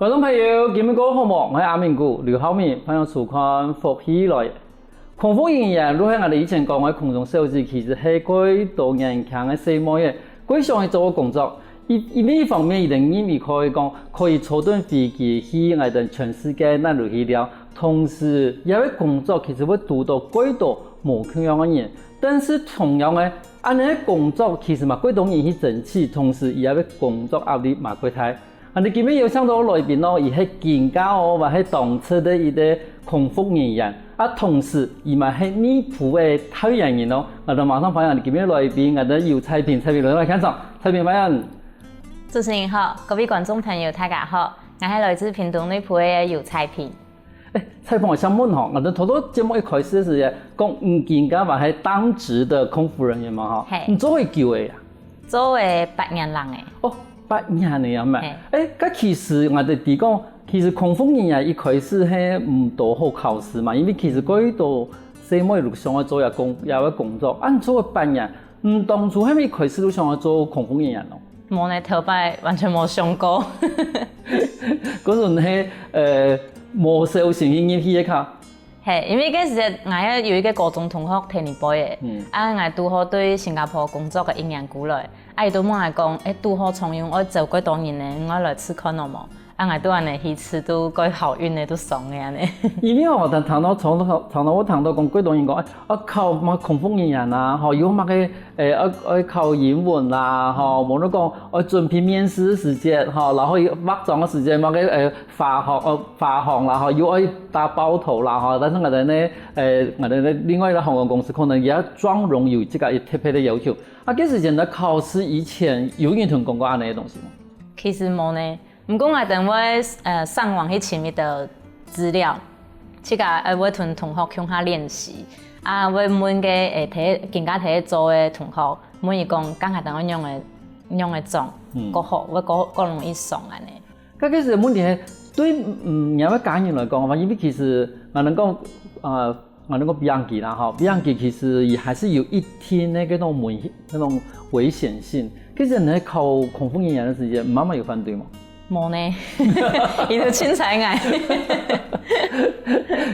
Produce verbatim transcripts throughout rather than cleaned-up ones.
觀眾朋友，今晡日過好無？𠊎係阿明牯，劉浩明，歡迎收看《福氣來了》。空服人員就係𠊎兜以前講个空中小姐，其實係蓋多年輕个細妹仔，蓋想愛做个工作。一，一方面，佢兜認為可以講，可以坐等飛機去𠊎兜全世界哪位去尞，同時，這个工作其實會堵著蓋多無共樣个人。但是同樣个，恁樣个工作其實嘛蓋多人去爭取，同時佢个工作壓力嘛蓋大。 𠊎兜今晡日邀請到个來賓哦，佢係今下哦，嘛係當值得一个空服人員，啊，同時佢嘛係內埔个大園人哦。𠊎兜馬上歡迎𠊎兜今晡日个來賓，𠊎兜游彩萍，彩萍來到現場，彩萍歡迎。主持人好，各位觀眾朋友，大家好，𠊎係來自屏東內埔个游彩萍。欸，彩萍，𠊎想問吼，𠊎兜頭頭節目一開始个時節，講你今下嘛係當值的空服人員嘛吼，係。你做幾久个呀？ 做个八年零个。哦，八年个啊，係無？係。欸，該其實𠊎兜知講，其實空服人員一開始係毋多好考試嘛，因為其實蓋多細妹就想愛做這工，這个工作。啊，你做个八年，你當初係毋係一開始就想愛做空服人員咯？無呢，頭擺完全無想過。該陣係，呃，無小心去入去个卡。 係，因為該時節𠊎有一个高中同學在該背个，嗯。啊，𠊎堵好對新加坡工作个一年過來，啊，佢就問𠊎講：「欸，堵好長榮愛招幾多人呢，你愛來試看好無？」啊，𠊎就恁樣去試，就蓋好運个，就上个恁樣。因為哦，聽，聽到，常常，常常𠊎聽到講，幾多人講，欸，愛考麼个空服人員啊，吼，有麼个，欸，愛，愛考英文啦，吼，無論講愛準備面試个時節，吼，然後化妝个時節，麼个，欸， 花紅，呃，花紅啦吼，又愛打包頭啦吼，但是𠊎兜呢，呃，𠊎兜呢，另外一个航空公司可能佢个妝容有這个特別个要求。啊，該時節在考試以前，有人同你講過恁樣个東西無？其實無呢，毋過𠊎兜會，呃，上網去尋一兜資料，自家，呃，會同同學共下練習，啊，會問該，呃，在，今下在做个同學，問佢講，今下𠊎兜愛仰仔，仰仔妝，嗯。較好，會較，較容易上恁樣。 該其實問題係，對，嗯，若个家人來講嘛，因為其實𠊎兜講，呃，𠊎兜講飛行機啦吼，飛行機其實佢還是有一定个該種危，那種危險性。其實你在考空服人員个時節，媽媽有反對無？無呢，佢就盡睬𠊎。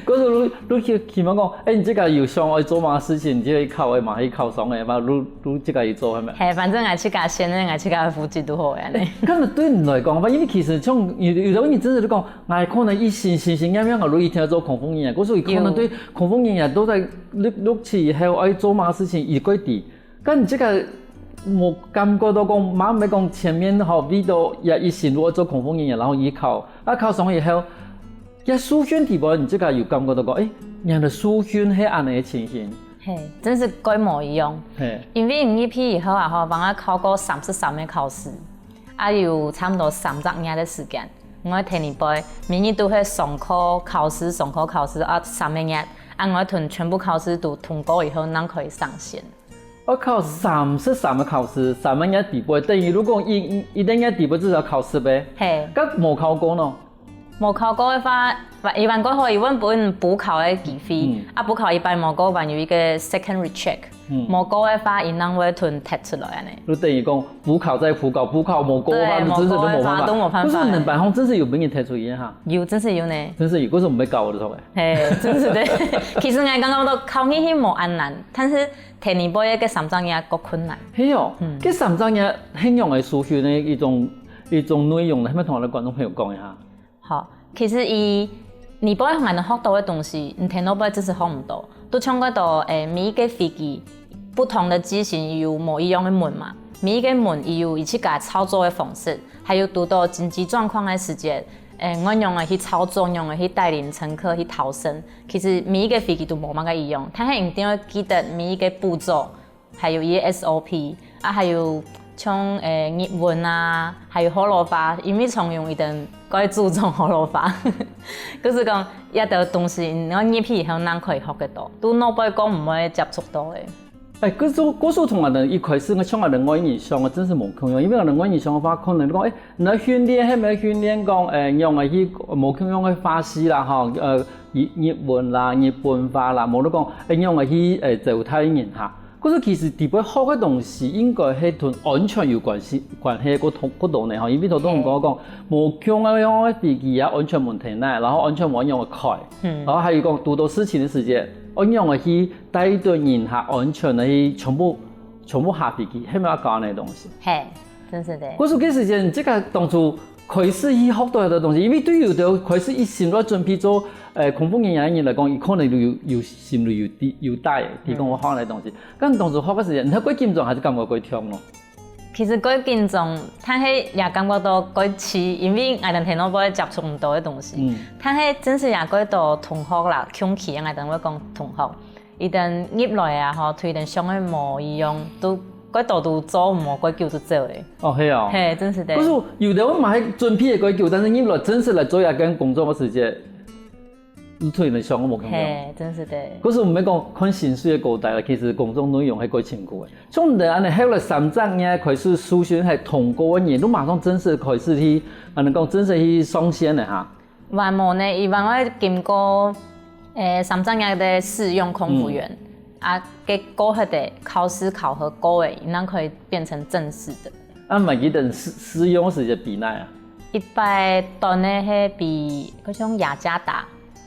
可是你，你希，希望講，欸，你自家有想愛做麼个事情，你就去考个嘛，去考上个嘛，你，你自家去做，係無？係，反正𠊎自家選个，𠊎自家負責就好个恁樣。該對你來講，因為其實像有，有兜人真个就講，𠊎可能一心，心心念念𠊎就一定愛做空服人員，故所佢可能對空服人員都在錄，錄取以後愛做麼个事情，佢蓋知。該你自家無感覺到講，嘛毋係講前面吼，為著這一心就愛做空服人員，然後去考，啊，考上以後，這受訓底背，你自家有感覺到講，欸，原來受訓係恁樣个情形。 係，真係蓋無一樣。係。因為你入去以後啊吼，𠊎兜考過三十三个考試，啊有差毋多三隻月个時間，𠊎在該背，每日都係上課、考試、上課、考試，啊三個月，啊𠊎同全部考試都通過以後，正可以上線。愛考三十三个考試，三個月底背，等於如果一，一個月底背至少考十个。係。該無考過呢？ 無考過个話，一般過後，佢會分補考个機會，嗯。啊，補考一般無過，還有一個second recheck，嗯。無過个話，佢正會同踢出來恁樣。就等於講，補考再補考，補考無過个話，對，就真係都無辦法。無過个話，都無辦法。可是你等班上真係有分人踢出去哈？有，真係有呢。真係有，可是毋會搞个，著个。係，真係个。其實𠊎感覺到考入去無恁難，但是第二擺个三隻月較困難。係哦，嗯。該三隻月係仰仔个受訓个一種，一種內容呢，係毋係同𠊎兜觀眾朋友講一下？ 好，其實佢，你背後𠊎兜學到个東西，你第二擺真係學毋到。就像該兜，欸，每一個飛機，不同个機型有無一樣个門嘛，每一個門佢有佢自家操作个方式，還有堵到緊急狀況个時節，欸，𠊎仰仔去操作，仰仔去帶領乘客去逃生。其實每一個飛機都無麼个一樣，但係一定要記得每一個步驟， 還有佢个S O P，啊，還有像，欸，日文啊，還有學老話，因為長榮一定蓋注重學老話。就是講，這兜東西，你愛入去以後，正可以學得到，在外背講毋會接觸到个。欸，可是，可是同𠊎兜一開始，像𠊎兜外人想个，真係無共樣，因為𠊎兜外人想个話，可能講，欸， 你愛訓練，係毋係訓練講，欸，仰仔去無共樣个話事啦，吼，呃，日，日文啦，日本話啦，無就講，欸，仰仔去，欸，招待人哈。可是其實底背學个東西應該係同安全有關係，關係過同過多呢吼，因為頭先講講，無共樣个飛機啊，安全問題呢，然後安全無樣个開，嗯，然後還有講堵到事情个時節，安樣个去帶隊人客安全个去全部全部下飛機，係毋係愛教恁樣个東西？嘿，真是的。可是該時間，這個當初開始去學到个東西，因為對有的開始一心愛準備做呃空服人員个人來講，佢可能有有心裡有底有底，提供我學个東西。但當初學个時間，你係過緊張還係感覺過暢咯？其實過緊張，但係也感覺到過趣，因為𠊎等頭腦會接觸毋到个東西。嗯，但係真實也過多同學啦，共期𠊎等會講同學，佢等入來啊吼，同佢等想个無一樣，都過多都做毋過久就走了。哦，係哦。嘿，真是的。可是有的人嘛係準備个過久，但是入來正式來做一間工作个時間， 你同人想个無共樣。嘿，真是的。可是毋係講看薪水个高低啦，其實工作內容係過辛苦个。像你等恁樣後來三隻月開始受訓，係通過个人，你馬上正式開始去，恁樣講正式去上線个哈。還無呢，佢還愛經過誒三隻月个試用空服員，啊，該過後个考試考核過个，正可以變成正式个。啊，毋記得試試用个時節比哪啊？一擺短个係比，該像雅加達，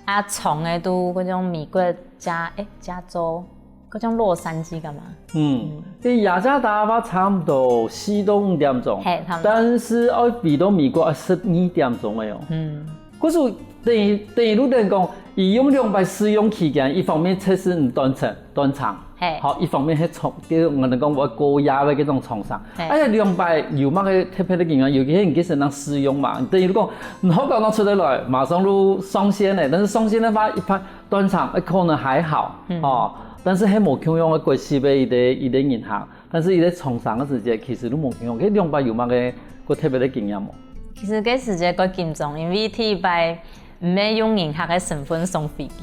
啊，長个都該種美國加誒加州，該種洛杉磯个嘛。嗯，這雅加達个話差毋多四到五點鐘，嘿，差毋多。但是愛飛到美國愛十二點鐘个哦。嗯，可是等於等於你等於講，佢用兩擺試用期間，一方面測試你斷層斷層，嘿，好，一方面係創，就𠊎等講𠊎高壓个這種創傷。嘿，哎呀，兩擺有麼个特別个經驗？有些人其實能試用嘛，等於講你好搞到出得來，馬上就上線了，但是上線个話，一般 斷層，可能還好哦，但是係無共樣个國籍个一個一個銀行，但是一個創傷个時節，其實都無共樣。該兩擺有麼个過特別个經驗無？其實該時節過緊張，因為第一擺毋係用人客个身份上飛機，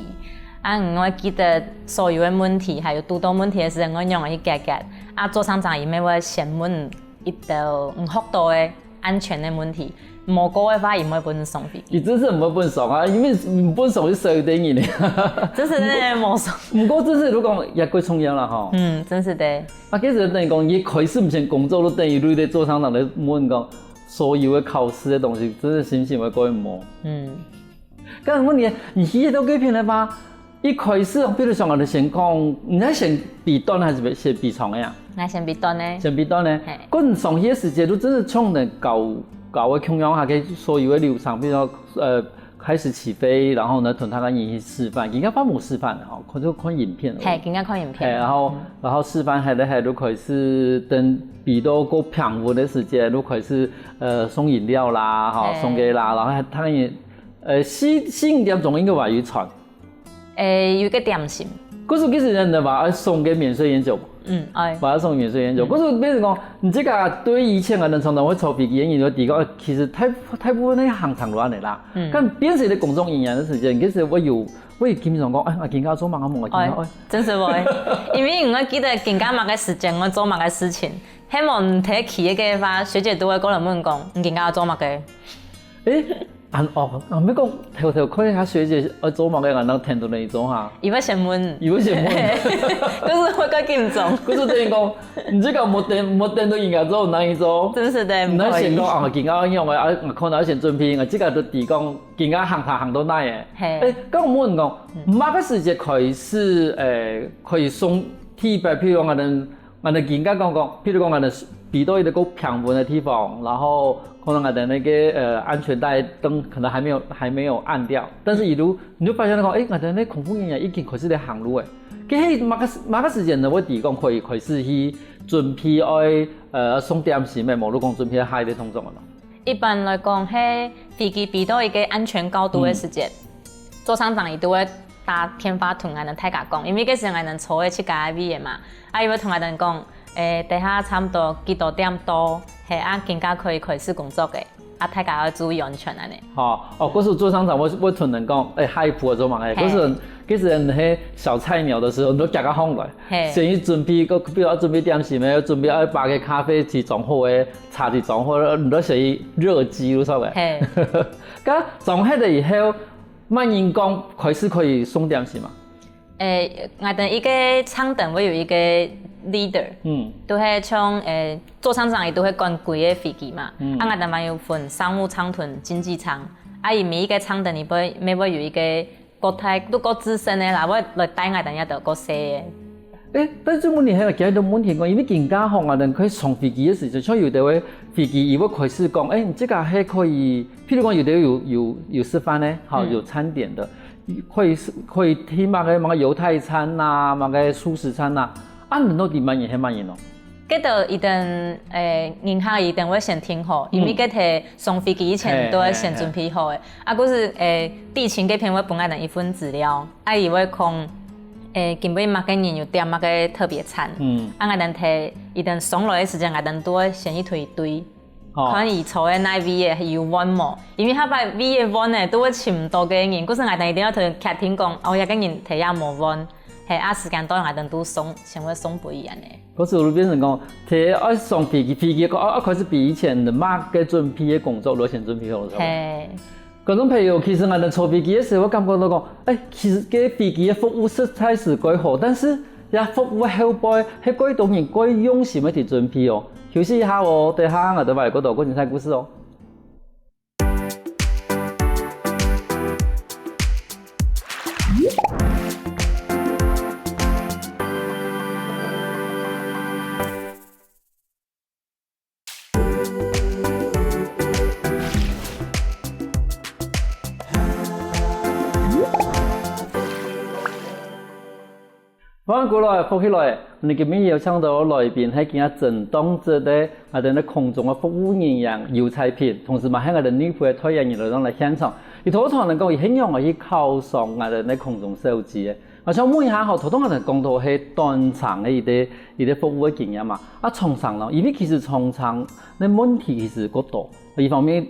啊，𠊎記得所有个問題，還有堵到問題个時節，𠊎仰仔去解決，啊，座艙長佢乜會先問一兜毋學到个 安全个問題，無過个話，佢毋會分你上飛機。佢真係毋會分上啊，因為毋分上就少一個人了。真係無上。毋過真係如果也過重要啦吼。嗯，真係的。啊，其實等於講，一開始毋先工作，都等於你在座艙長在問講，所有个考試个東西，真係心情會過毋好。嗯。 該問題，你去到該片个話，一開始，比如講，𠊎等先講，你係先飛短還係先飛長个啊？𠊎先飛短个。先飛短个。該你上去个時節，都真係衝等搞搞个共樣下，該所有个流程，比如說，呃，開始起飛，然後呢，同大家一起示範，應該發無示範个吼，可就看影片而已。嘿，應該看影片。嘿，然後然後示範下來，下來就開始等飛到過平穩个時節，就開始呃送飲料啦，吼，送个啦，然後佢等， 呃，四四五點鐘應該還有一餐。誒，有個點心。可是其實人家話愛送个免稅菸酒，嗯，愛。話愛送免稅菸酒。可是變成講，你這個對以前个人常常會坐飛機个人就知講，其實大大部分个行程亂个啦。嗯。但變成个工作人員个時間，其實𠊎有𠊎有經常講，哎，啊，今下做麼个無？啊，今下哎，真係會。因為𠊎記得今下麼个時間，𠊎做麼个事情。係無你提起个話，學姐都會過來問講，你今下做麼个？ 誒，恁哦，啊，毋過偷偷看一下學姐愛做麼个，𠊎正聽到你做哈。佢會先問。佢會先問。可是會較緊張。可是等於講，你這個無等無等到人家做，哪裡做？真是的，你愛先講啊，今下仰仔啊，可能愛先準備，啊，這個就知講，今下行程行到哪个。嘿。誒，該𠊎問講，麼个時節開始，誒，可以送第一擺，譬如講，𠊎等 𠊎等今下講講，譬如講，𠊎等飛到一個平穩个地方，然後可能𠊎等那個呃安全帶燈可能還沒有還沒有按掉，但是一路你就發現講，誒，𠊎等那空服人員已經開始在行路誒。該係麼个麼个時間呢？𠊎知講可以開始去準備愛呃送點心誒，無就講準備下一個動作了。 一般來講，係飛機飛到一個安全高度个時節，座艙長佢都會打電話同𠊎等大家講，因為該時𠊎等坐个自家个位个嘛，啊，佢會同𠊎等講，誒，等下差毋多幾多點到，係啊，今下可以開始工作个，啊，大家愛注意安全恁仔。好，哦，故所座艙長會會同人講，誒，下一步做麼个？故所其實你係小菜鳥个時候，你都加个上來，先去準備个，比如愛準備點心个，準備愛把个咖啡去裝好个， 茶去裝好，你都先去熱機就著个。嘿。該裝好了以後，麼人講開始可以送點心嘛？誒，𠊎等一個艙等會有一個 leader，嗯，就係像誒座艙長佢就係管規个飛機嘛，嗯，啊𠊎等嘛有分商務艙同經濟艙，啊佢每一個艙等佢會，乜會有一個國泰都國資深个啦，會來帶𠊎等這兜國細个。誒，但係問題係，今日問題講，因為今下吼，𠊎等去上飛機个時節，像有兜个飛機，佢會開始講，誒，你這個還可以，譬如講有兜有有有示範呢，好，嗯，有餐點的，可以可以訂麼个麼个猶太餐呐，麼个素食餐呐，啊，你到底滿意還滿意咯？該兜一定，誒，人客一定會先訂好，因為該兜上飛機以前都會先準備好个。啊，故所誒，地勤該片會分𠊎等一份資料，啊，佢會講，誒，今晡日麼个人有點麼个特別餐，嗯，啊，𠊎等提，一定上來个時間，𠊎等都會先去推推。 可能佢坐个哪位个有換無？因為下擺位个換呢，都會尋毋到个人，故所𠊎等一定愛同佢確定講，哦，這個人提也無換，係啊，時間到𠊎等都送，先會送分佢恁呢。故所就變成講，提愛上飛機，飛機講，哦，開始飛以前，你麼个準備个工作，都先準備好了。係。觀眾朋友，其實𠊎等坐飛機个時候，會感覺到講，誒，其實該飛機个服務實在係蓋好，但是 這服務後背係蓋多人蓋用心个去準備哦。休息一下哦，等下𠊎兜還有過多過精彩故事哦。歡迎過來，福氣來！𠊎等今晡日邀請到來賓係今下正當值个𠊎等个空中个服務人員游彩萍，同時嘛係𠊎等內埔个代言人來到來現場。佢頭頭同𠊎等講，佢係仰仔去考上𠊎等个空中小姐个。𠊎想問一下吼，頭頭𠊎等講到係短程个一個一個服務个經驗嘛，啊長程咯，因為其實長程个問題其實較多，一方面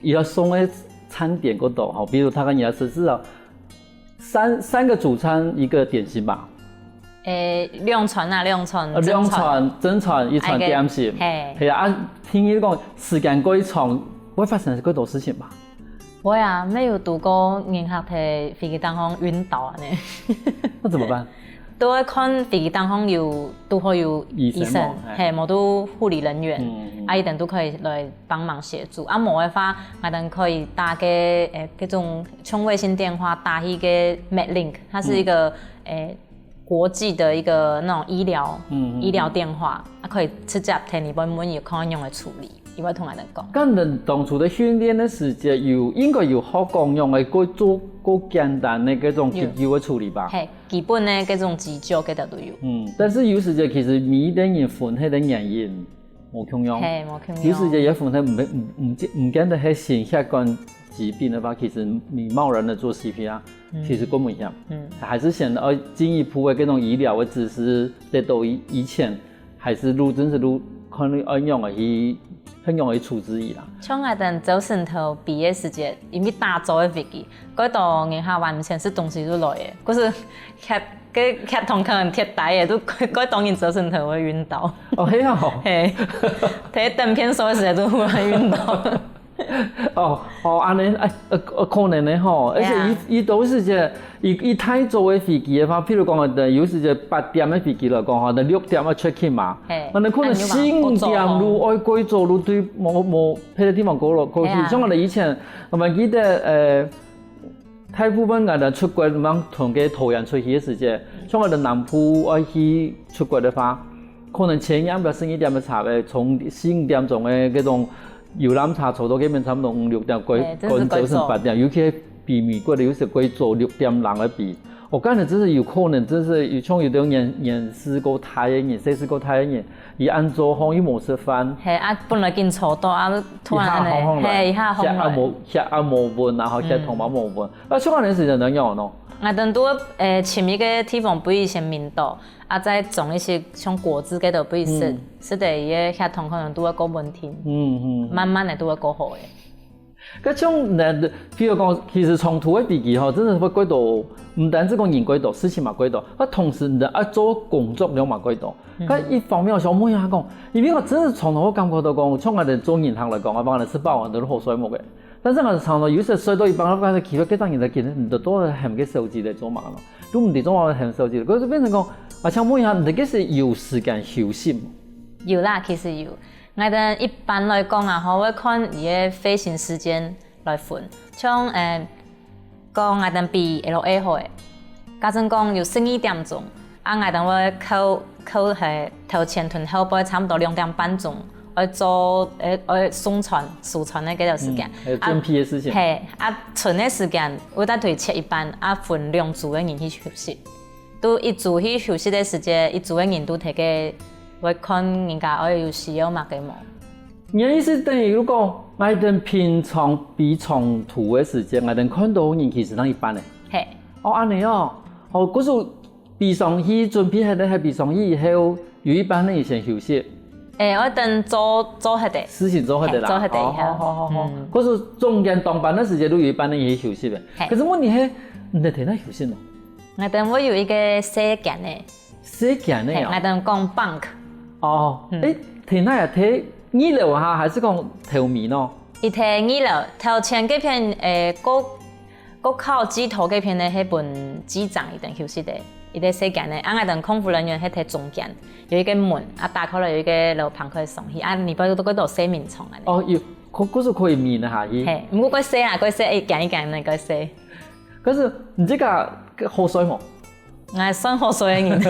佢愛送个餐點較多吼，比如大家你愛食至少 三三個主餐一個點心吧。誒，兩餐啊，兩餐，呃，兩餐，正餐，一餐點心。係啊，啊，聽你講時間過長，會發生幾多事情吧？會啊，乜有堵過人客在飛機頂項暈倒恁呢。那怎麼辦？都會看飛機頂項有堵好有醫生，係，無堵護理人員，啊，佢等都可以來幫忙協助。啊，無个話，𠊎等可以打個誒，該種 像衛星電話打去个MedLink，它是一個誒國際的一個那種醫療醫療電話，啊可以直接聽你問問有看樣个處理，佢會同𠊎等講。該你當初在訓練个時節有應該有學講樣个過做過簡單个該種急救个處理吧？係，基本个該種急救該兜都有。嗯，但是有時節其實每一個人分配个原因 無共樣。係，無共樣。有時節也分配毋毋毋毋見得係心血管疾病个話，其實你貿然个做CPR，其實更危險。嗯，還係先愛進一步个該種醫療个知識得到以以前，還係就真實就看你愛仰仔去，愛仰仔去處置佢啦。像𠊎等朝晨頭飛个時節，因為打早个飛機，蓋多人客還毋曾食東西就來个，故所 該該通常忒大个，都蓋蓋多人朝晨頭會暈倒。哦，係啊。係，在等便所个時節都會暈倒。哦哦，恁呢，誒，呃，可能个吼，而且佢佢都係這，佢佢太早个飛機个話，譬如講，有時節八點个飛機來講吼，該六點愛check in嘛，係，恁呢可能四五點就愛過早就對無無別个地方過了過去。像𠊎等以前，𠊎還記得，呃， 大部分𠊎等出國，毋通同該桃園出去个時節，像𠊎等南部愛去出國个話，可能前一暗晡十二點个車个，從四五點鐘个該種遊覽車坐到該片差毋多五六點，過過朝晨八點，尤其係比美國个有時過早六點零个飛。𠊎感覺真係有可能，真係有像有兜年年事過大个人，歲數過大个人，佢恁早䟘又無食飯，係啊，本來緊坐到啊，突然恁呢，係，一下䟘來，血壓無血壓無穩啊，吼，血糖嘛無穩。 啊，出發个時間仰仔呢？𠊎等都誒尋一個地方分佢先眠倒，啊再裝一些像果汁該兜分佢食，食得佢个血糖可能都會較穩定，嗯嗯，慢慢个都會較好个。該像呢，譬如講，其實長途个飛機吼，真的會過多，毋單止講人過多，事情嘛過多，啊同時你愛做工作量嘛過多。該一方面，𠊎想問一下講，因為𠊎真的常常會感覺到講，像𠊎等做人客來講，啊，幫人食飽，人都好睡目个。 但是𠊎常常有時睡到一半，𠊎發現奇怪，該隻人在緊，你都都喊該手機來做麼个咯？都毋知做麼个喊手機，可是變成講，啊，請問一下，你這个係有時間休息無？有啦，其實有。𠊎兜一般來講啊，吼，會看佢个飛行時間來分。像，呃，講𠊎兜飛L A好了，假使講有十二點鐘，啊，𠊎兜會扣，扣係頭前同後背差不多兩點半鐘，愛做，呃，愛送餐、收餐个該个時間。嗯，還有準備个時間。啊，係，啊，剩个時間會再對切一半，啊，分兩組个人去休息。 都一組去休息个時節，一組个人都在該會看人家愛有需要麼个無。你个意思等於如果𠊎兜平常飛長途个時節，𠊎兜看到人其實當一半个。係。哦，恁樣哦。哦，故所飛上去準備好个，係飛上去以後，有一半个人先休息。 欸，愛等做，做忒个。事情做忒个啦。係，做忒个以後。好，好，好，好。嗯。可是中間當班个時間都有一半个人去休息个。係。可是問題係，你在哪休息呢？𠊎兜會有一個細間个。細間个哦。係，𠊎兜講bunk。哦，嗯。欸，在哪啊？在二樓哈，還係講頭面哦？佢在二樓，頭前該片，欸，過 過靠機頭該片呢，係分機長佢兜休息个，佢兜細間个。啊，𠊎兜空服人員係在中間，有一個門，啊，打開來有一個樓盤可以上去，啊，裡背都，都，都有睡眠床恁樣。哦，有，可，可是可以眠得下去。係，毋過較細啊，較細，一間一間个較細。可是你這個好睡無？𠊎算好睡个人，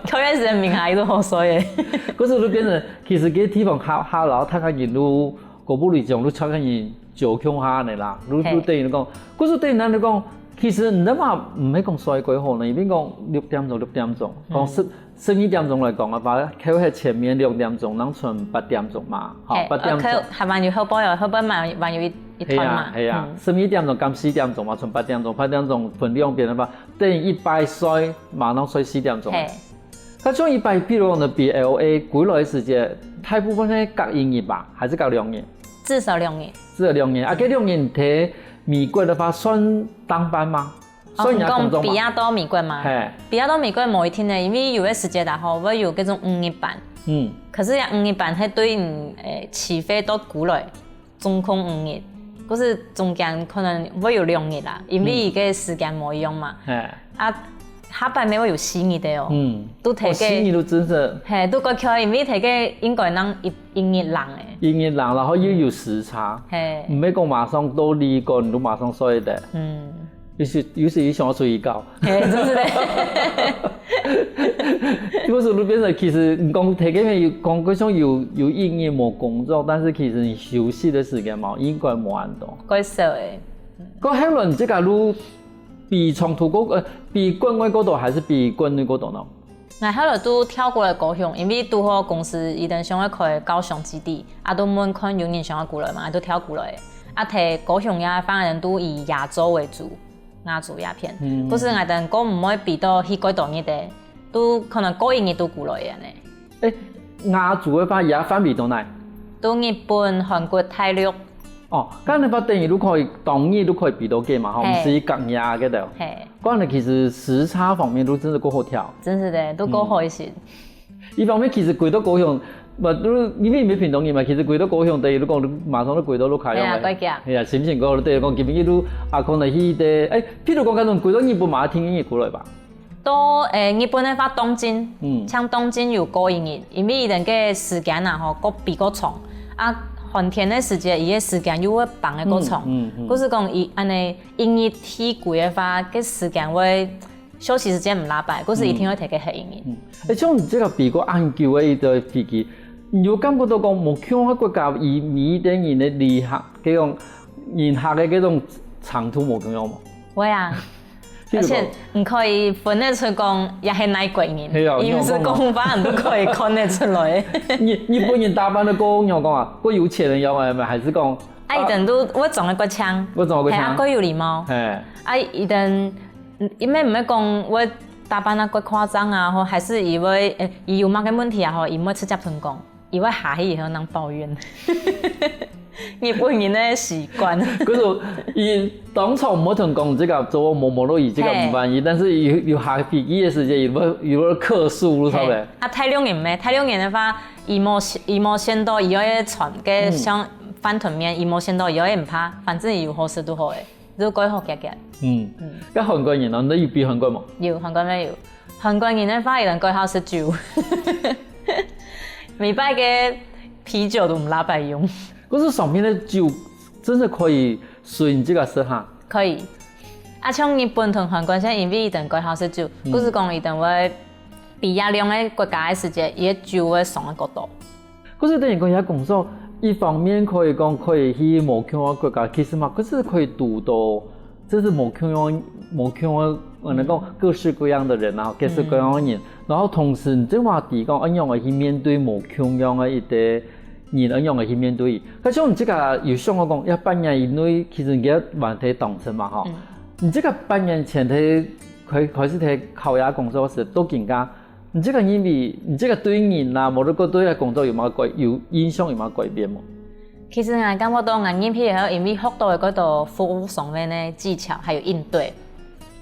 開始眠下去都好睡个。可是就變成，其實這地方下，下樓，大家人都 古堡里長都出現人就共下恁樣啦，都，係。都等於講，故所等於恁樣講，其實你嘛毋係講睡幾好呢，因為講六點鐘，六點鐘，講十，嗯。十二點鐘來講个話，扣忒前面兩點鐘，正賰八點鐘嘛，吼，係，八點鐘。呃，扣，還還有後背哦，後背嘛，還有一，一段嘛。係啊，係啊，嗯。十二點鐘減四點鐘嘛，賰八點鐘，八點鐘分兩遍个話，等於一擺睡，馬上睡四點鐘。係。 該像一般，譬如講你飛L A歸來个時節，大部分係隔一日吧，還係隔兩日？至少兩日。至少兩日。啊，該兩日在美國个話，算當班嗎？哦，算你个工作嗎？你講飛啊到美國嗎？係。飛啊到美國無一定呢，因為有个時節啊吼，會有該種五日班。嗯。可是這五日班係對你，欸，起飛到歸來 總共五日，可是中間可能會有兩日啦，因為佢个時間無一樣嘛。嗯。係。啊，下擺乜會有四日个哦。嗯。都在該，哦，四日都真係。係，都過去，因為在該應該正一，一日零个。一日零，然後又有時差。嗯。係。毋係講馬上到旅館，你就馬上睡得。嗯。 有時，有時又想要出去搞。係，就是咧。就是路邊上，其實你講在該片有，講過像有，有一日無工作，但是其實你休息个時間嘛，應該無恁多。較少欸。該後來你自家就飛長途過，呃，飛國外較多還係飛國內較多呢？ 𠊎後來就跳過來高雄，因為堵好公司佢兜想愛開高雄基地，啊，就問看有人想愛過來嘛，就跳過來。啊，在高雄个話，反而都以亞洲為主，亞洲這片。嗯。故所𠊎兜過毋會飛到去蓋多日个，都可能過一日就過來个呢。欸，亞洲个話，也範圍到哪？都日本、韓國、大陸。 哦，該恁樣話等於就可以當日就可以飛到該嘛，吼，係。毋使隔夜个了。係。該恁樣其實時差方面都真係較好調。真係个，都較好一些。嗯。一方面其實歸到高雄，毋，都因為你係屏東人嘛，其實歸到高雄等於就講馬上就歸到屋下樣个。係啊，蓋遽。係啊，心情過好，等於講今日就啊，可能去个，欸，譬如講，該種歸到日本嘛，天氣過來吧。 到，欸，日本个話，東京，嗯。像東京有過一日，因為佢等个時間啊，吼，過比較長。啊，寒天个時節，佢个時間又會放个較長。嗯，嗯，嗯。故所講，佢恁樣一日去歸个話，个時間會，休息時間毋拉擺，故所一定會在該歇一日。嗯。欸，像你這個飛過恁久个一個飛機，你有感覺到講，無共樣个國家，佢每一個人个旅客，該種人客个該種程度無共樣無？會啊。 譬如講，而且你可以分得出講，佢係哪國人，係啊，佢毋使講話，你都可以看得出來。日，日本人打扮到過仰講啊，過有錢个樣啊，還係講，啊，佢等都會裝个過像，會裝个過像。係啊，過有禮貌。係。啊，佢等，嗯，因為毋係講會打扮到過誇張啊，吼，還係佢會，欸，佢有麼个問題啊，吼，佢毋會直接同你講。 佢會下去以後正抱怨。日本人个習慣。可是佢當初毋會同你講這個做無無落雨，這個毋滿意，係。但是佢，佢下飛機个時節，佢會，佢會客訴，係。著無？啊，大陸人咩？大陸人个話，佢無，佢無選擇，佢愛賺个，嗯。像飯桶麵，佢無選擇，佢愛毋怕，反正佢有好食就好个。 就蓋好遽遽。嗯。嗯。該韓國人呢？你有飛韓國無？有，韓國乜有。韓國人个話，佢等蓋好食酒，每擺个啤酒都毋罅擺用。可是上面个酒真的可以隨你自家食哈？可以。啊，像日本同韓國，現在因為佢等蓋好食酒，嗯。故所講佢等會比較冷个國家个時節，佢个酒會上个較多。 可是等於講，也講說，一方面可以講可以去無共个國家，其實嘛，可是可以堵到，就是無共樣、無共个，呃，能夠各式各樣的人啊，各式各樣的人。然後同時，你這話題講，恁樣个去面對無共樣个一個人，恁樣个去面對。可是你這個有想過講，要半年以內，其實你个問題當成嘛，吼。嗯。你這個半年前的開、開始在考慮工作時，都更加 你這個認為，你這個對人啊，無論講對个工作有麼个改，有印象有麼个改變無？其實𠊎感覺到𠊎入去以後，因為學到个幾多服務上面个技巧，還有應對。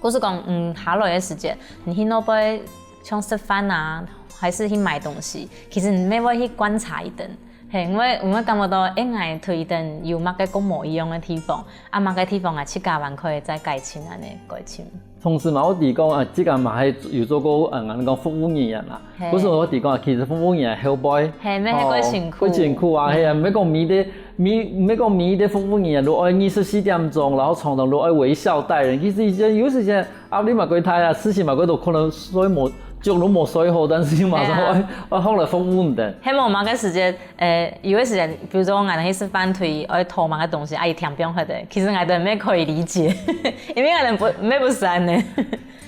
故所講，嗯，下來个時節，你去外背像食飯啊，還是去買東西，其實你乜會去觀察佢等。嘿，因為、因為感覺到，欸，𠊎對佢等有麼个較無一樣个地方，啊，麼个地方𠊎自家還可以再改進恁呢，改進。 同時嘛，𠊎知講啊，這個嘛還有做過，嗯，𠊎講服務人員啦。嘿。故所𠊎知講啊，其實服務人員後背，嘿，乜係會辛苦。哦，會辛苦啊，嗯。係啊，毋係講每個、每、毋係講每個服務人員都愛二十四點鐘，然後常常都愛微笑待人。其實以前有時間壓力嘛會大啊，事情嘛會多，可能睡無、覺都無睡好，但是嘛，嘿啊。愛、愛好來服務人。係無，麼个時間 欸，有个時間，比如說𠊎等去食飯，對愛討麼个東西，啊，佢添放忒个，其實𠊎等乜可以理解，因為𠊎等毋、乜毋係恁呢。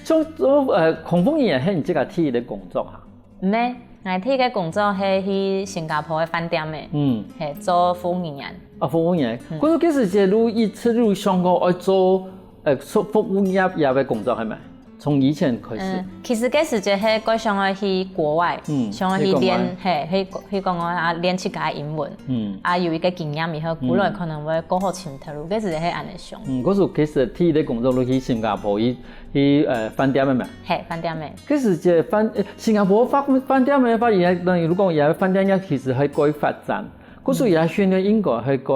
像，呃，空服員係你自家第一个工作哈？毋係，𠊎第一个工作係去新加坡个飯店个，嗯。係做服務人員。啊，服務員。嗯。可是其實這路一直有想過愛做，呃，做服務業、業个工作，係無？ 從以前開始。嗯，其實該時節係較想愛去國外，嗯，想愛去練，去國外。嘿，去、去國外啊，練自家个英文。嗯。啊，有一個經驗以後，嗯。過來可能會較好尋頭路，該時節係恁呢想。嗯，故所其實第一个工作就去新加坡，去、去，呃，飯店个嘛。嘿，飯店个。該時節飯、呃，新加坡飯、飯店个話，也等於講也飯店業其實還較發展，故所也訓練應該還較，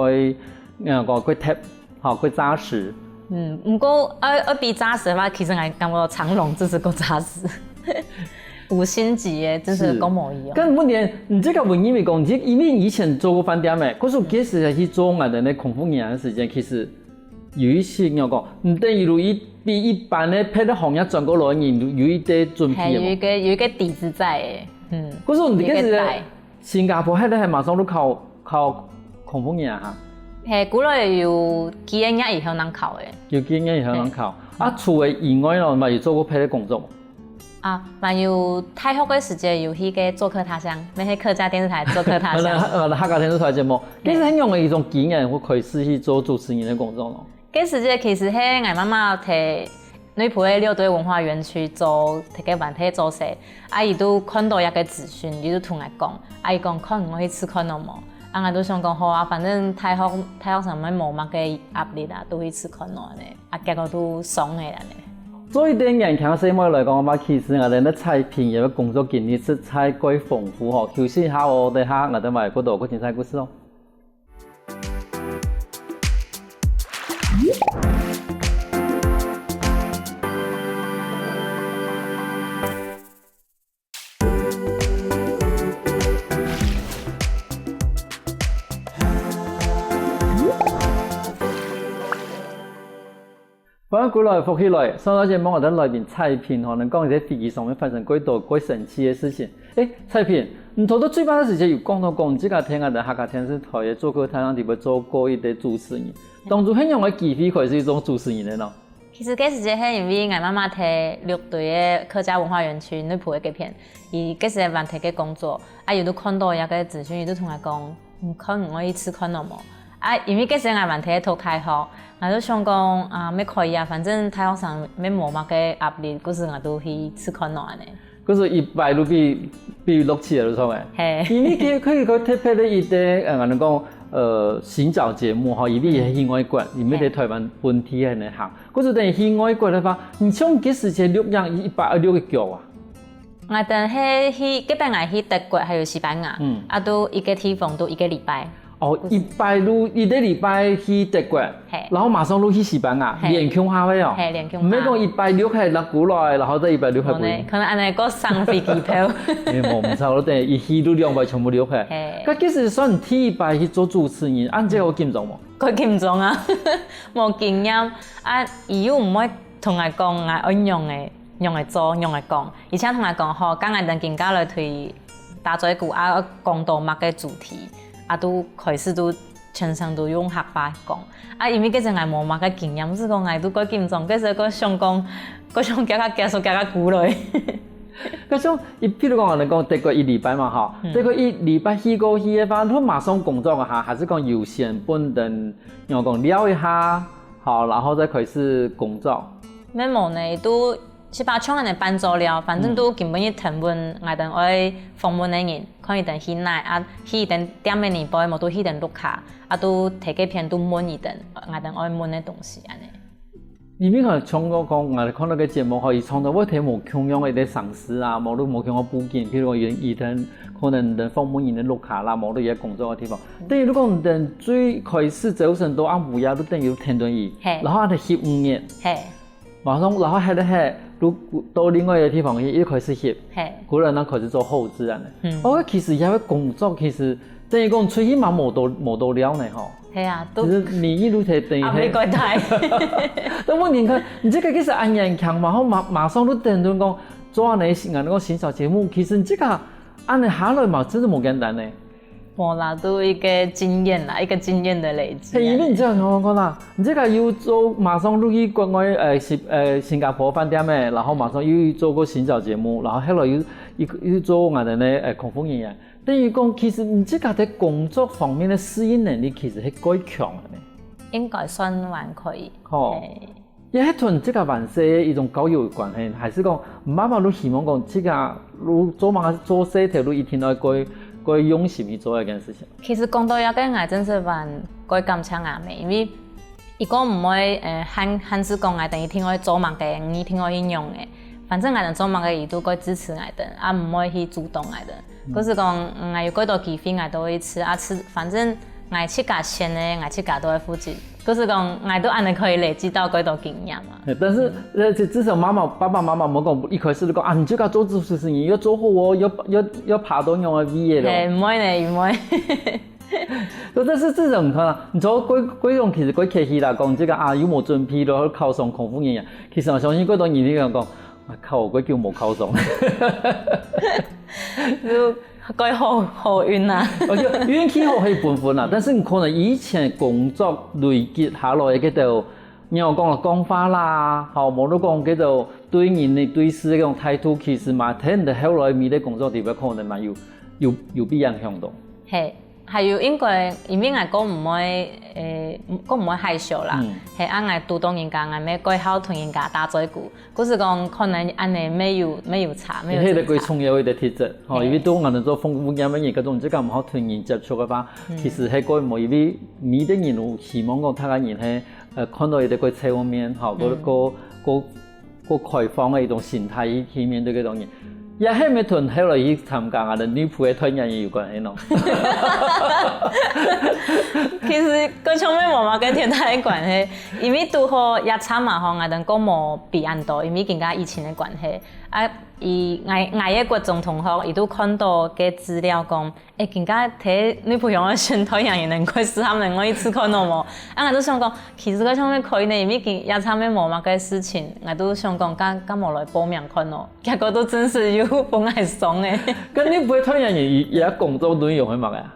呃，較、較貼 好，較紮實。嗯，毋過愛、愛比紮實个話，其實𠊎感覺長榮就係較紮實。五星級个，就係較無一樣。但問題，你這個問題，因為講，你、因為以前做過飯店个，可是其實去做𠊎等个空服員个時間，其實有一些，你講，你等於有一、比一般个別个行業轉過來个人有、有一點準備个嘛。嘿，有一個、有一個底子在个，嗯。可是你這個是有一個底。 新加坡該個係馬上就考、考空服員啊哈？嘿，過來有幾個月以後正考个。有幾個月以後正考。嘿。啊，除了以外咯，嘛有做過別个工作無？啊，嘛有大學个時節有去个做客他鄉，乜係客家電視台做客他鄉。啊，客家電視台節目，嘿。該係仰般个一種經驗，會開始去做主持人个工作咯？ 該時節其實係𠊎媽媽在內埔个六堆文化園區做，在該灣仔做事，啊，佢就看到一個資訊，佢就同𠊎講，啊，佢講看𠊎去試看咯無？啊，𠊎就想講好啊，反正大學、大學生乜無麼个壓力啊，就去試看咯恁呢，啊，結果就上个恁呢。對一個年輕个細妹來講个話，其實𠊎等个采萍个工作經歷實在蓋豐富吼。休息一下哦，等下𠊎等還有更多更精彩故事哦。 歡迎歸來，福氣來。上到節目，𠊎等來賓采萍吼，能講佢在飛機上面發生過多、過神奇个事情。欸，采萍，你頭到最尾个時間有講到講，你自家聽𠊎等客家電視台个做客他鄉裡背做過一個主持人，當初係仰般个機會開始做主持人个呢？其實該時節係因為𠊎媽媽在六堆个客家文化園區內埔个該片，佢該時節還在該工作，啊，佢就看到一個資訊，佢就同𠊎講， 你看𠊎去試看咯無？啊，因為該時𠊎還在讀大學，𠊎就想講，啊，乜可以啊，反正大學生乜無麼个壓力，故所𠊎就去試看咯恁呢。故所一擺就飛、飛落去了，著無？嘿。因為佢、佢、佢特別个一個，呃，𠊎等講，呃，行腳節目吼，因為係去外國，因為在台灣本地還能行。故所等於去外國个話，你像該時節錄影一擺愛錄幾久啊？ 𠊎等係去，該擺𠊎去德國還有西班牙，嗯。啊，都一個地方都一個禮拜。哦，一擺就一個禮拜去德國，嘿。然後馬上就去西班牙，嘿。連共下个哦。嘿，連共下。毋係講一擺留下來過來，然後再一擺留下過去。無呢，可能恁樣過省飛機票。誒，無，毋差不多等於一去就兩擺全部留下。嘿。該其實算第一擺去做主持人，恁樣有緊張無？過緊張啊，無經驗啊，佢又毋會同𠊎講，𠊎愛仰仔仰仔做，仰仔講，而且同𠊎講吼，該𠊎等今下來對打嘴鼓啊，講到麼个主題，啊，都開始都 全程都用客話講。啊，因為該時𠊎無麼个經驗，係講𠊎都過緊張，該時過想講，過想遽遽結束遽遽過來。該像，一，譬如講，𠊎等講德國一禮拜嘛，吼，嗯。德國一禮拜去過去个話，你馬上工作啊，還係講有先分等，仰講尞一下，好，然後再開始工作。無呢，都 係吧，像恁樣半做了，反正都今晡日跈分𠊎等愛訪問个人，看佢等去哪啊，去佢等店个裡背，無就去佢等屋下，啊，都提該片都問佢等，𠊎等愛問个東西恁樣。因為吼，像我講，𠊎看到个節目吼，佢常常會提無共樣个一個城市啊，無就無共樣个背景，譬如講佢等可能等訪問佢等屋下啦，無就佢个工作个地方。等於如果等最開始朝晨到暗晡夜，都等於跈等佢，嘿。然後佢等歇五日。嘿。 馬上，然後歇一歇，就到另外一個地方去，又開始歇。嘿。過來，然後開始做後製恁樣。嗯。哦，其實這個工作其實等於講出去嘛無多，無多尞呢吼。係啊，都其實你一路在等於啊，係。沒關係。但問題你看，你這個其實恁嚴強嘛，然後馬，馬上就等於講做恁樣个新，恁樣个行銷節目，其實你這個恁樣下來嘛，真係無簡單呢。 無啦，都一個經驗啦，一個經驗的累積。嘿，因為你這樣想想看啦，你這個又做馬上就去國外，呃，新，呃，新加坡飯店誒，然後馬上又做過行銷節目，然後後來又，又，又做𠊎等个，呃，空服人員。等於講，其實你自家在工作方面的適應能力其實係較強的呢。應該算還可以。吼。嘿。 也係同自家還細个一種交友關係，還係講媽媽都希望講自家都做麼个做事頭都一定愛過，過用心去做一件事情。其實講到這個，𠊎真係還過感謝阿姆，因為佢个毋會，呃，限，限制講𠊎等一定愛做麼个，一定愛去用个。反正𠊎等做麼个，佢都過支持𠊎等，啊，毋會去阻擋𠊎等。 故所講，嗯，𠊎有幾多機會，𠊎都會去試啊試，反正𠊎自家選个，𠊎自家都會負責。故所講，𠊎都恁樣可以累積到幾多經驗啊。但是，呃，至少媽媽、爸爸媽媽無講一開始就講啊，你這個做主持人，你要做好哦，要，要，要爬到仰仔个位个咯。嘿，毋會呢，毋會。但是至少你看啊，你做過，過用其實過客氣啦，講這個啊，又無準備咯，考上空服人員。其實我相信幾多人你講講， 啊，考過久無考上。就過好，好運啊。而且運氣好係本分啦，但是你可能以前工作累積下來个這兜，你有講講話啦，吼，無就講這兜對人个對事个這種態度，其實嘛，跈等後來你个工作地位可能嘛有，有，有被影響到。嘿。 還有應該，因為𠊎較毋會，誒，較毋會害羞啦。嗯。嘿，啊，𠊎堵到人家，𠊎乜較好同人家打嘴鼓。故所講，可能恁樣乜有，乜有差，乜有精差。這係一個重要个特質，吼，嘿。因為對𠊎等做服務業个人，這種自家毋好同人接觸个話，嗯。其實係較無，因為每個人有希望講，大家人係，呃，看到一個較正面，吼，嗯。較，較，較 較開放个一種心態去，去面對這種人。也係毋係同後來去參加𠊎等女僕个團圓宴有關係喏？其實，過像乜無麼个太大个關係，因為堵好夜叉嘛吼，𠊎等較無比恁多，因為今下疫情个關係。啊，佢，𠊎，𠊎个國中同學，佢都看到个資料講， 誒，今下在女僕鄉个選團員，能夠試下，能夠一試看好無？啊，𠊎就想講，其實𠊎想愛可以呢，因為今夜叉乜無麼个事情，𠊎就想講，敢，敢無來報名看哦。結果都真實有分𠊎上誒。該女僕个團員也，也工作內容係麼个啊？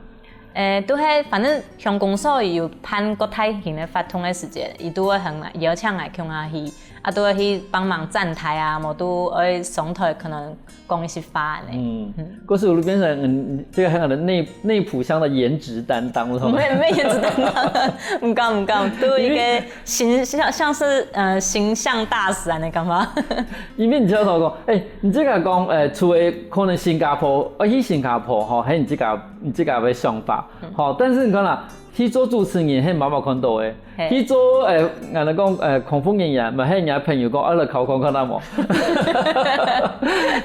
誒，都係，反正鄉公所有辦各大型个活動个時節，佢都會喊𠊎，邀請𠊎共下去，啊，都會去幫忙站台啊，無都會上台可能 講一些話呢。嗯，嗯。故所就變成，嗯，這個很好的內，內埔鄉的顏值擔當，是嗎？沒，沒顏值擔當，毋敢，毋敢，都一個形象，像是，呃，形象大使恁樣个感覺。因為你知道怎麼講，誒，你這個講，誒，除了可能新加坡，呃，去新加坡，吼，還有你這個，你這個的想法，嗯。吼，但是你看啦，去做主持人，係媽媽看到个。嘿。去做，呃，𠊎來講，呃，空服人員，嘛係人家朋友講，啊，來考看看啊無。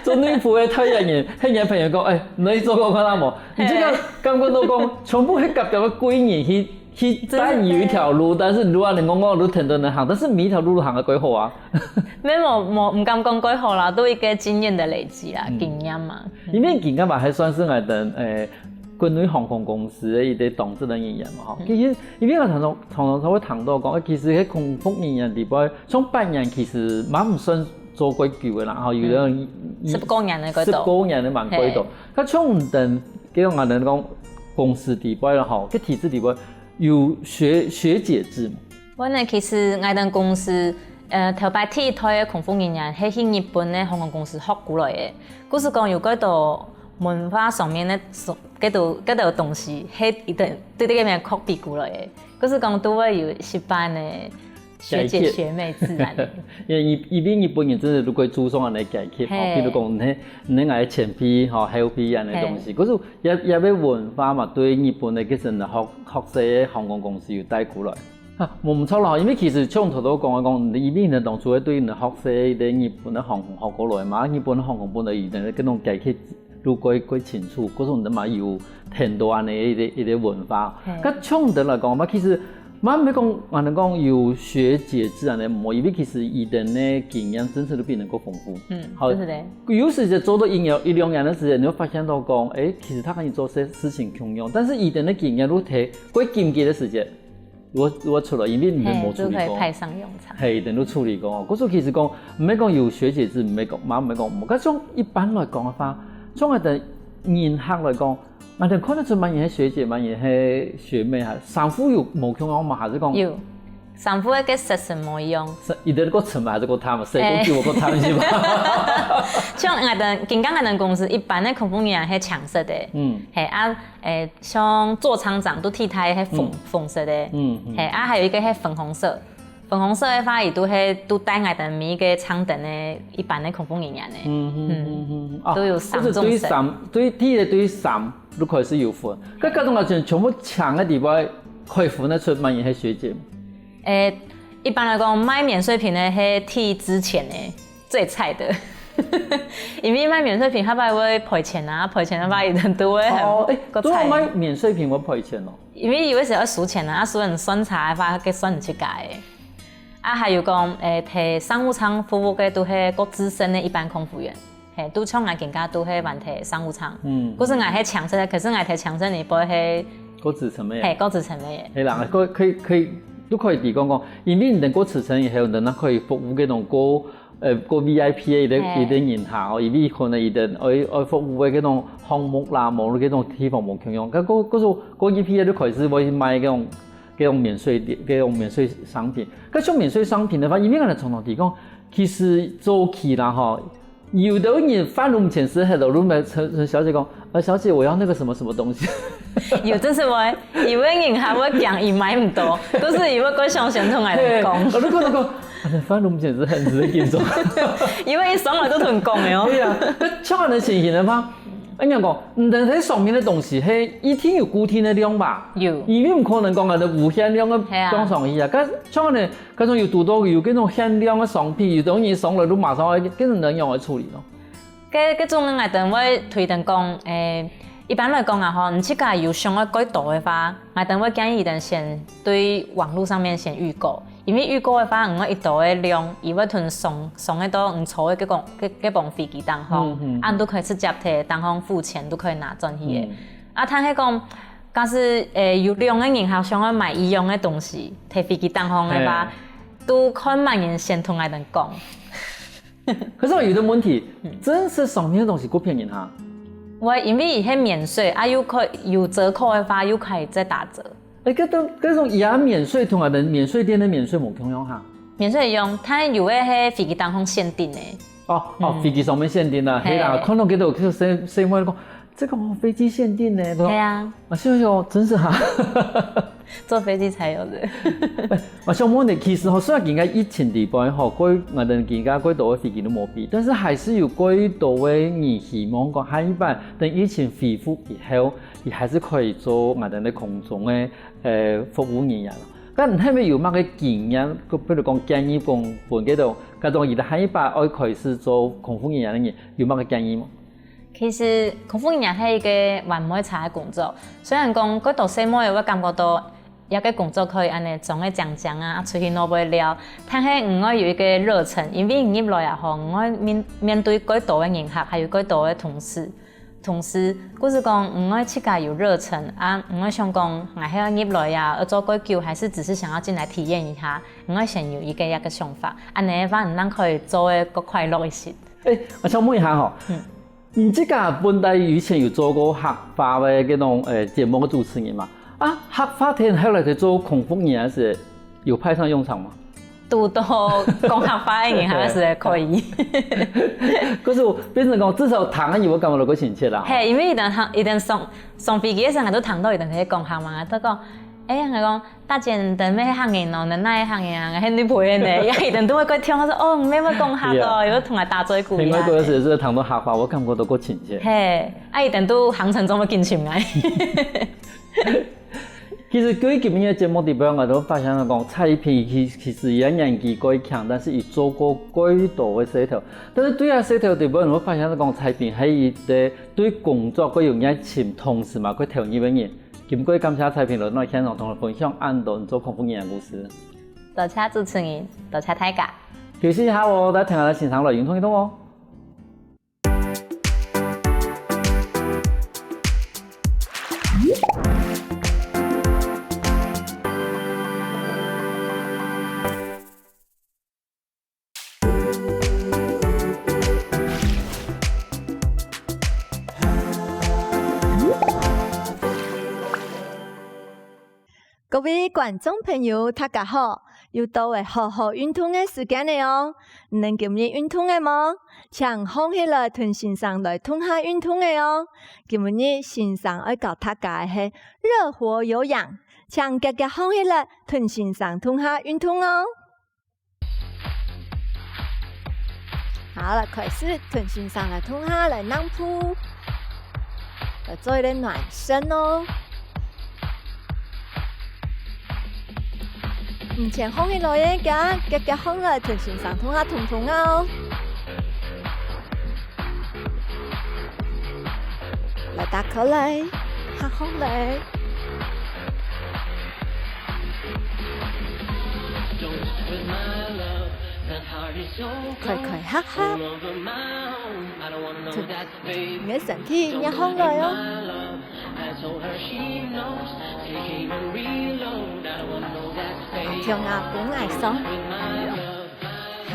做內部个代言人，係人家朋友講，哎，你來做看看啊無。你這个嘿。感覺到講，全部係夾夾个貴人去，去帶你有一條路，但是你如果能夠講路跈等人行，但是每一條路都行得蓋好啊。無，無，無，毋敢講蓋好啦，都一個經驗的累積啦，嗯。經驗嘛。因為經驗嘛，還算是𠊎等，誒，國內航空公司个一個當值个人員嘛，吼。嗯。其實，因為𠊎常常，常常會談到講，誒，其實該空服人員裡背，像八年其實蠻毋算做蓋久个啦，吼，有的人嗯。十過年个蓋多。十過年个蠻蓋多。嘿。該像𠊎等，該種𠊎等講公司裡背啦，吼，該體制裡背， 有學，學姐制無？𠊎呢，其實𠊎等公司，呃，頭擺第一代个空服人員係去日本个航空公司學過來个。故所講有蓋多文化上面个，該兜，該兜東西，係一定對這個面copy過來个。故所講都會有一般个學姐改變。學妹制恁呢。因為日，因為日本人真的都會注重恁呢改變，吼，嘿。比如講，你，你愛前輩，吼，後輩恁呢東西。嘿。可是 也，也有文化嘛，對日本个該陣學，學生个航空公司有帶過來。啊，無，無錯啦，因為其實像頭頭講个講，因為你當初个對你學生个日本个航空學過來嘛，日本个航空本來佢等个該種階級都蓋，蓋清楚，可是你嘛有很多恁呢一個，一個文化。嘿。該像你來講嘛，其實 嘛毋係講，𠊎等講有學姐制恁呢無，因為其實佢等个經驗真實都比人較豐富。嗯，好，真是的。有時節做到一年、一兩年个時間，你會發現到講，誒，其實佢跟你做事，事情共樣，但是佢等个經驗都提，過緊急个時間，我，我出來，因為你等無處理過。嘿，都可以派上用場。嘿，佢等都處理過。故所其實講，毋係講有學姐制，毋係講，嘛毋係講無。該像一般來講个話，像𠊎等人客來講， 𠊎等看得出麼人係學姐，麼人係學妹哈？衫褲有無共樣嗎？還是講有，衫褲个色係無一樣。係，佢等較深嗎？還係較淡？係，較久較淡係吧？像𠊎等，今天𠊎等公司一般个空服人員係青色个，嗯。嘿啊，誒，像座艙長都替代係紅，嗯。紅色个，嗯，嗯。嘿啊，還有一個係粉紅色。 粉紅色个話，佢都係，都帶𠊎等每一個艙等个一般个空服人員呢。嗯，嗯，嗯，嗯，嗯。哦，都有三種色。就是對衫，對，第一個對衫就開始有分。該，該種啊，全，全部搶个地方，可以分得出麼人係學姐嗎？誒，一般來講，賣免稅品个係第一之前个，最菜个。因為賣免稅品，下擺會賠錢啊，賠錢个話，佢等都會很，哦，誒，較菜。都有賣免稅品會賠錢哦。 因為有个時候愛收錢啊，啊，收人算差个話，該算你自家个。啊，還有講，誒，提商務艙服務个都係較資深个一般空服員，嘿，都像𠊎今家都係還提商務艙。嗯。可是𠊎係青色个，可是𠊎提青色个背係較資深个。嘿，較資深个。係啦，可以，可以，可以，都可以提供講，因為你等較資深以後，你等可以服務該種較 呃，較V I P个一個，嘿。一個人客哦，因為可能佢等愛，愛服務个該種項目啦，無論該種地方無共樣。該，該，該種，該一批个就開始會賣該種，該種免稅店，該種免稅商品。該種免稅商品个話，因為𠊎等常常提講，其實早期啦吼，有个人飯攏毋曾食，係咯，攏會陳，陳小姐講，呃，小姐，我要那個什麼什麼東西。有，真係會，有个人還會驚佢買毋到，可是佢會過相信同𠊎等講。嘿，我就跟佢講， 啊，那飯攏毋曾食，很值得敬重。因為佢上來都同講个哦。對啊，該像恁樣情形个話，恁樣講，你等在上面个東西係一定有固定个量吧？有。因為毋可能講啊，無限量个，係啊。放上去啊。該像恁樣，該種有堵到有該種限量个商品，有東西上來都馬上愛，該種人仰般處理咯？ 該，該種𠊎等會推薦講，誒，一般來講啊吼，你自家有想愛蓋多个話，𠊎等會建議佢等先對網路上面先預購，因為預購个話，你愛一多个量，佢會同送，送个到你坐个該講，該，該幫飛機頂項，嗯，嗯。啊，你都可以直接提頂項付錢，都可以拿轉去个。嗯。啊，但係講，假使，誒，有兩個人客想愛買一樣个東西，提飛機頂項个話，嘿。都看麼人先同𠊎等講。 可是有个問題，嗯。真實上面个東西較便宜哈。會，因為佢係免稅，啊，又可以有折扣个話，又可以再打折。誒，該種，該種也免稅同𠊎等免稅店个免稅無共樣哈。免稅用，佢有个係飛機頂項限定个。哦，哦，嗯。飛機上面限定啦，嘿。係啦，看到該種就先，先問講，這個哦，飛機限定呢，對吧？對啊。啊，是不是哦？真是哈。坐飛機才有的。𠊎想問你，其實吼，雖然今个疫情底背吼，過，𠊎等今个過多个飛機都無飛，但是還是有過多个人希望講，下一擺等疫情恢復以後，佢還是可以做𠊎等个空中个，呃，服務人員咯。該你係毋係有麼个經驗，比如講建議講，分該種，該種佢等下一擺愛開始做空服人員个人，有麼个建議無？ 其實空服人員係一個還毋會差个工作，雖然講過多細妹會感覺到這個工作可以恁呢裝个靚靚啊，出去哪會尞，但係你愛有一個熱忱，因為你入來啊吼，你愛面，面對過多个人客，還有過多个同事。同時，故所講，你愛自家有熱忱啊，你愛想講，𠊎係愛入來啊，愛做過久，還是只是想要進來體驗一下？你愛先有一個這個想法，恁呢个話，你正可以做个較快樂一些。欸，𠊎想問一下吼，嗯。 你自家本來以前有做過客話个該種，呃，節目个主持人嘛？啊，客話天後來去做空服人，還係有派上用場嗎？堵到講客話个人還係可以。可是變成講，至少聽个人會感覺到較親切啦。係，因為佢等聽，佢等上，上飛機个時候，𠊎都聽到佢等在講客嘛，都講，欸，𠊎講， 大姐，你等乜係客人哦，你哪位客人啊？𠊎係女朋友呢。佢等都會過聽，佢說：「哦，你乜會講客哦。」Yeah。又同𠊎打嘴鼓。另外一個是，是聽到客話，𠊎感覺到較親切。係，啊，佢等都行程中會緊尋𠊎。其實對今日个節目底背，𠊎都發現講，采萍其，其實佢年紀較輕，但是佢做過較多个事頭。但是對啊，事頭底背，𠊎發現講，采萍係一個對工作較有熱情，同時嘛，較投入个人。 今晡日感謝采萍來到現場同𠊎分享恁多你做空服人个故事。多謝主持人，多謝大家。休息一下哦，來聽下先生來運動運動哦。 各位觀眾朋友，大家好！又到了好好運動个時間了哦！你等今日運動了無？請䟘起來同先生來動下運動了哦！今日先生愛教大家个係熱火有氧，請遽遽䟘起來同先生動下運動哦！ 好，來開始同先生來動下來躘步，來做一個暖身哦。你先䟘起來个，遽遽䟘來同先生動下動動啊哦。來打開來，合䟘來。 開開合合。你个身體壓䟘來哦。像啊，分𠊎爽。哈？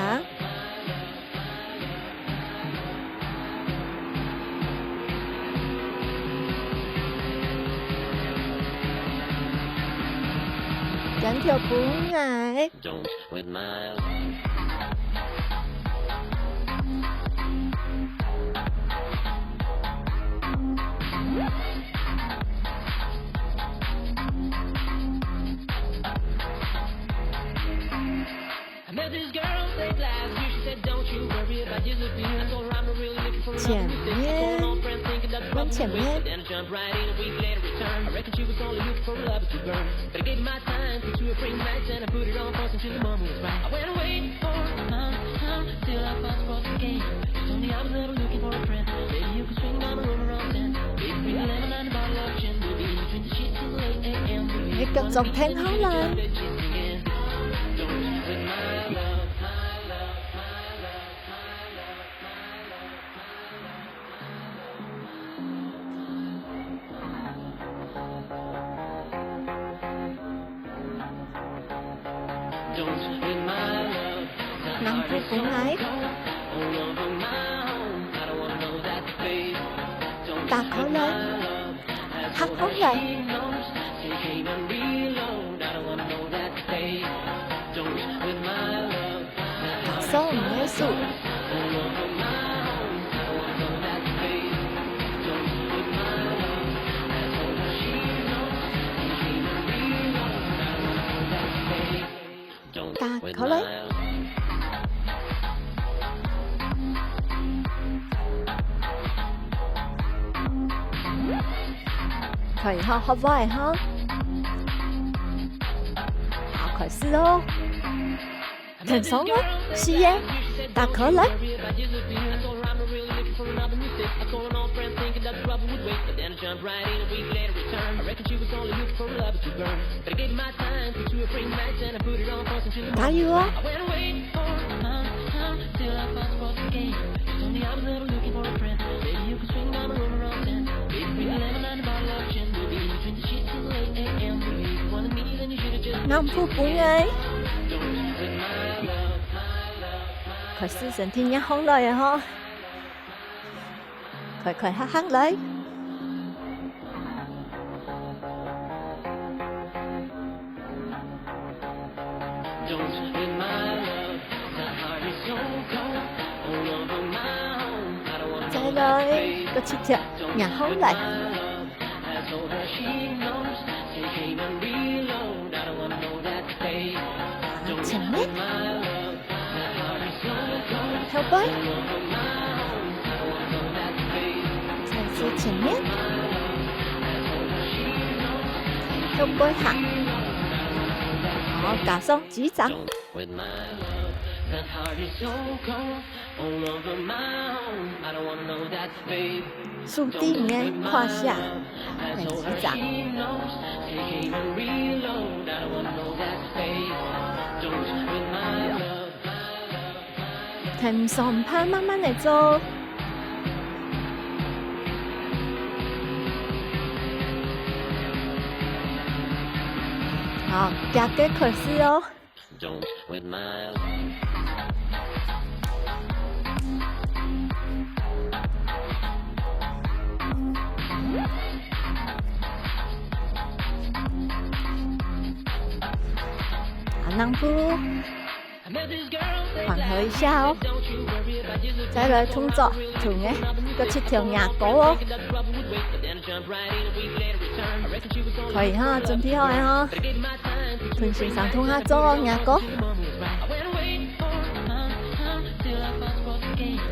牽條分𠊎。 前面，往前面。 你腳掌挺好來。 躘步分𠊎。打開來，合䟘來。 放鬆你个手。好嘞。開好，好不好哈？好，開始哦。 挺爽哦，是耶，打開來。加油哦！ 南部風哎。開始身體熱紅來了吼。快快行行來。 再來，過七條，然後來。前面，後背，再次前面，後背下，好，加上幾張。 手頂个胯下，來幾張。挺爽，慢慢个做。 好，遽个開始哦。啊，南部。 緩和一下哦。再來動作，同个，過七條牙膏哦。可以哈，準備好了哈。同先生同下做哦，牙膏。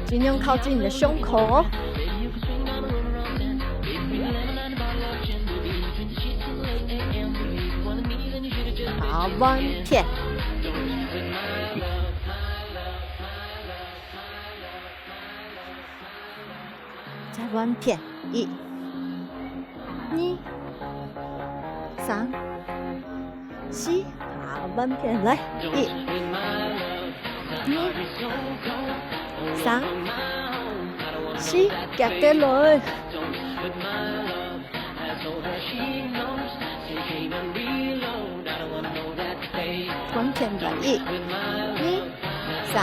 盡量靠近你的胸口哦。 好，換片。再換片，一、二、三、四。好，換片，來，一、二、三、四，遽个來。 換片來，一、二、三、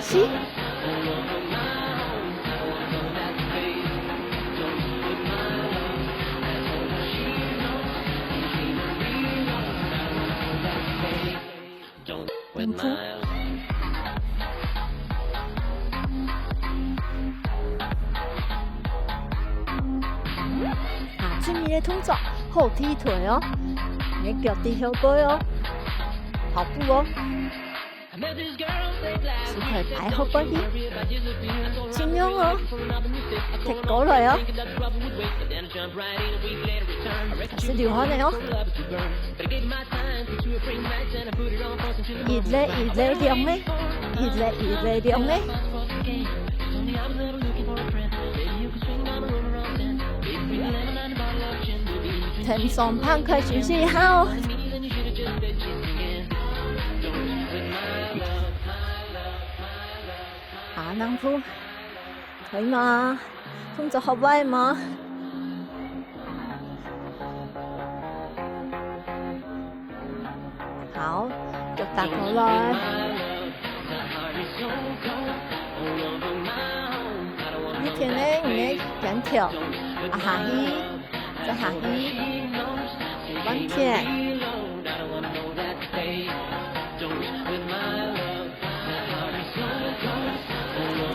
四。辛苦。啊，最尾个動作，好踢腿哦，你腳踢後背哦，跑步哦。手可以擺好過去，盡量哦，踢過來哦。 開始流汗了哦。一粒一粒涼个，一粒一粒涼个。挺爽，放開休息一下哦。啊，南部，可以嗎？ 動作好壞嗎？好，腳打開來。你聽呢，你个肩頭，啊，下去，再下去，換片。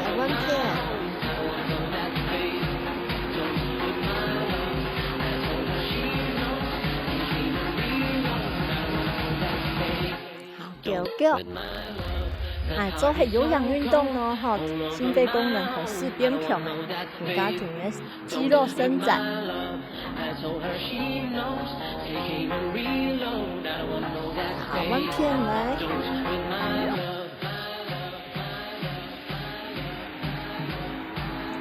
再換片。好，腳腳。哎，做下有氧運動咯，吼，心肺功能好勢變強啊，有加強个肌肉伸展。好，換片來。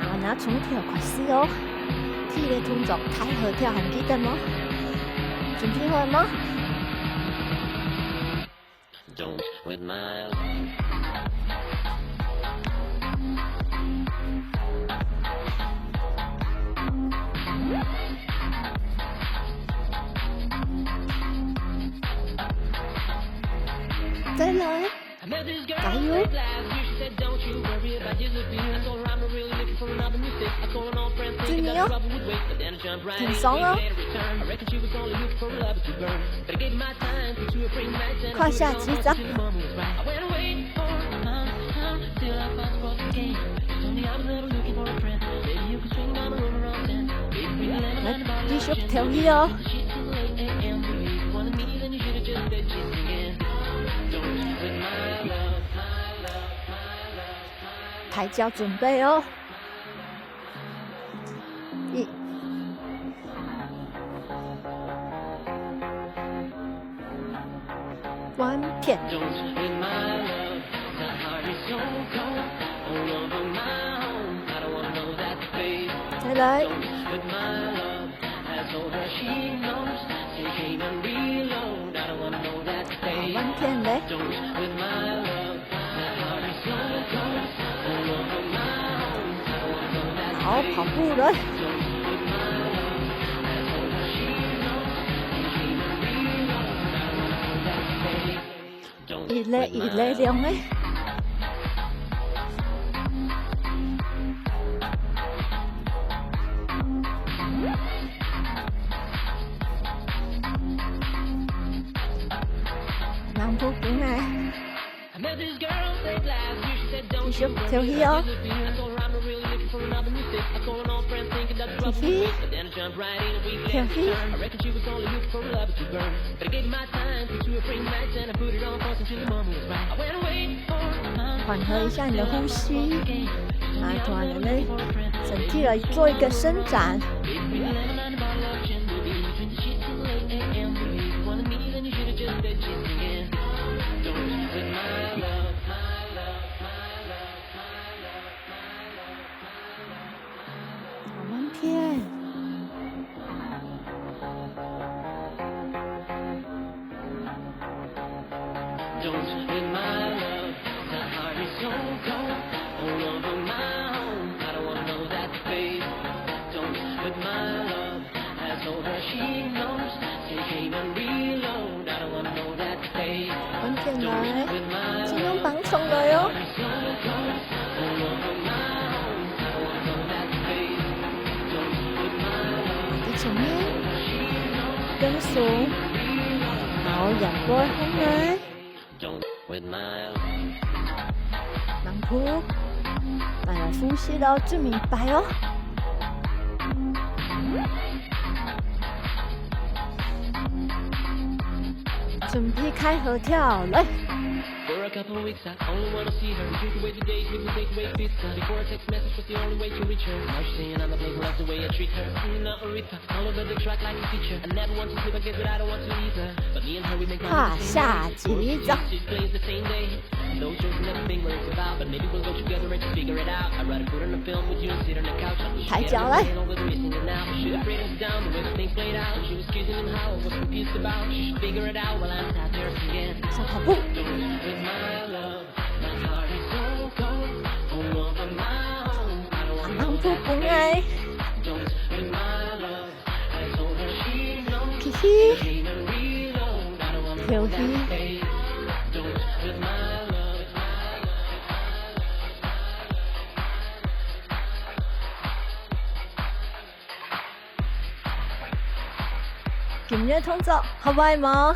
好，那從頭開始哦。第一个動作，抬頭跳，還記得無？準備好了無？再來。 加油！注意哦！挺爽哦！胯下幾隻。來，繼續跳起哦！ 抬腳準備哦。一。換片。再來。 好，換片咧。好，跑步了。 一粒一粒量欸。人不平欸。繼續跳起哦。跳起。跳起。 緩和一下你的呼吸，啊，突然的身體來做一個伸展。好，換片。 換片來，盡量放鬆來哦。往前面，放鬆，好，仰背向內。 慢步，慢慢呼吸哦，準備擺哦。準備開合跳，來。 胯下幾隻。抬腳來。上跑步。 行行步步來。起起。跳起。今日動作學會無？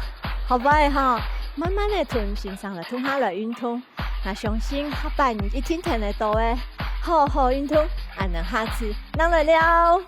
學會吼，慢慢仔同先生來同下來運動。 𠊎相信下擺你一定聽得到个。好好運動，恁樣下次正來尞。